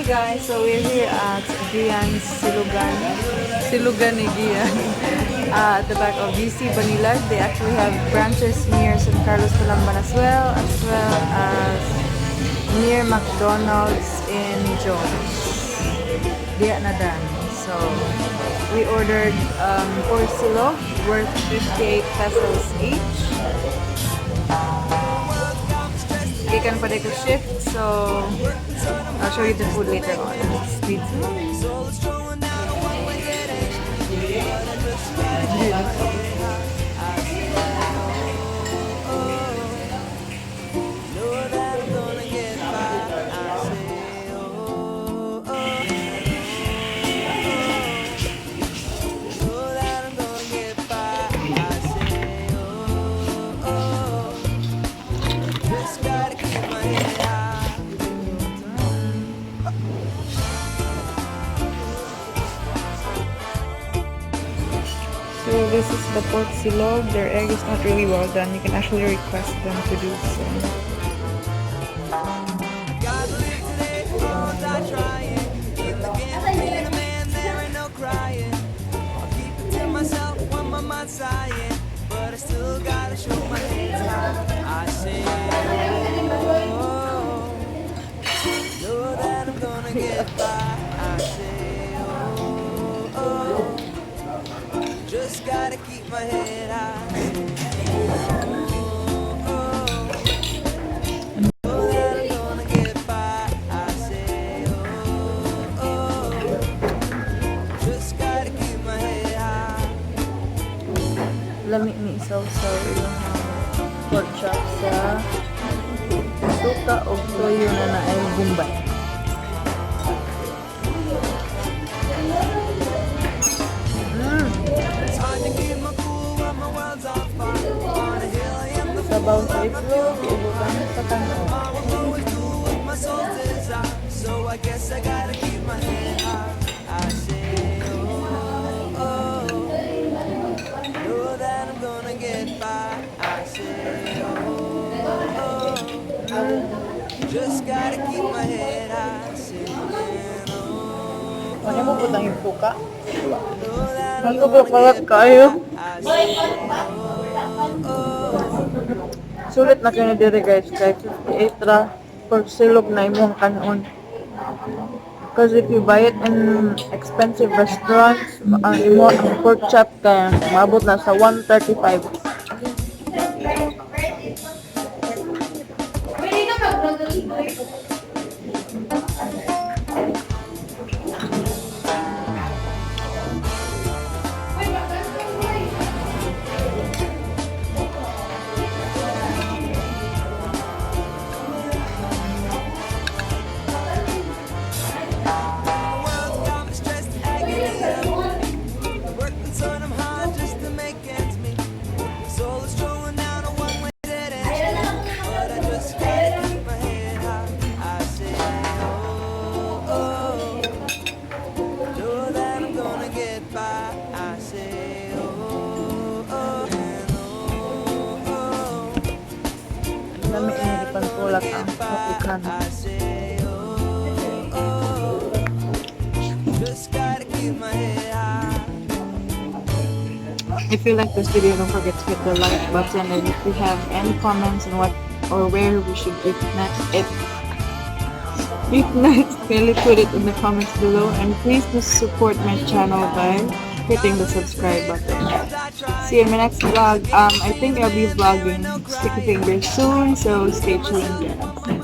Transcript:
Guys, so we're here at Gian's Silogan. Silogan ni Gian. At the back of UC Banilad. They actually have branches near San Carlos Talamban as well as near McDonald's in Jones. Diya na dan. So, we ordered pork silog worth 58 pesos each. Gikan pa ko shift, so I'll show you the food later on. Stay tuned. Soul is strolling down a one-way dead end street, but I just gotta keep my head high. I say, oh, know that I'm gonna get by. I say, oh, know that I'm gonna get by. I say, oh, just gotta keep my head high. So this is the pork silog. Their egg is not really well done. You can actually request them to do so. Gotta live today or die trying. In the game of being a man, there ain't no crying. I'll keep it to myself when my mind's sighing. But I still gotta show my hands high. I say, oh, know that I'm gonna get by. I say, oh, just gotta keep my head high. Oh, know that I'm gonna get by. I say, oh, just gotta keep my head high. Lami ni isaw-saw ilang pork chop sa suka o toyo na naay gumbay. It's hard to keep my cool when my world's on fire. On a hill, I am the Sabaw sa itlog, ibutang sa kanon. I will always do what my soul desires. So I guess I gotta keep my head high. I say, oh, know that I'm gonna get by. I say, oh, just gotta keep my head high. Say, oh, Ano mo butang yung suka? know that I'm Ano ba kalat kayo? I say, oh, Sulit na kayo diri, guys, kay 58 ra pork silog na imong kanon. Because if you buy it in expensive restaurants, ang imo ang pork chop kay maabot na sa 135. Pwede ka mag-grocery. The world's got me stressed, agony up. Working so damn hard just to make ends meet. Soul is strolling down a one-way dead end street, but I just gotta keep my head high. I say, oh, know that I'm gonna get by. I say, oh, and oh, Lami ni ipantulak ang Tropicana. I say, oh, just gotta keep my head high. If you like this video, don't forget to hit the like button, and if you have any comments on what or where we should eat next, kindly put it in the comments below, and please do support my channel by hitting the subscribe button. See you in my next vlog. I think I'll be vlogging Sticky Fingers soon, so stay tuned, guys.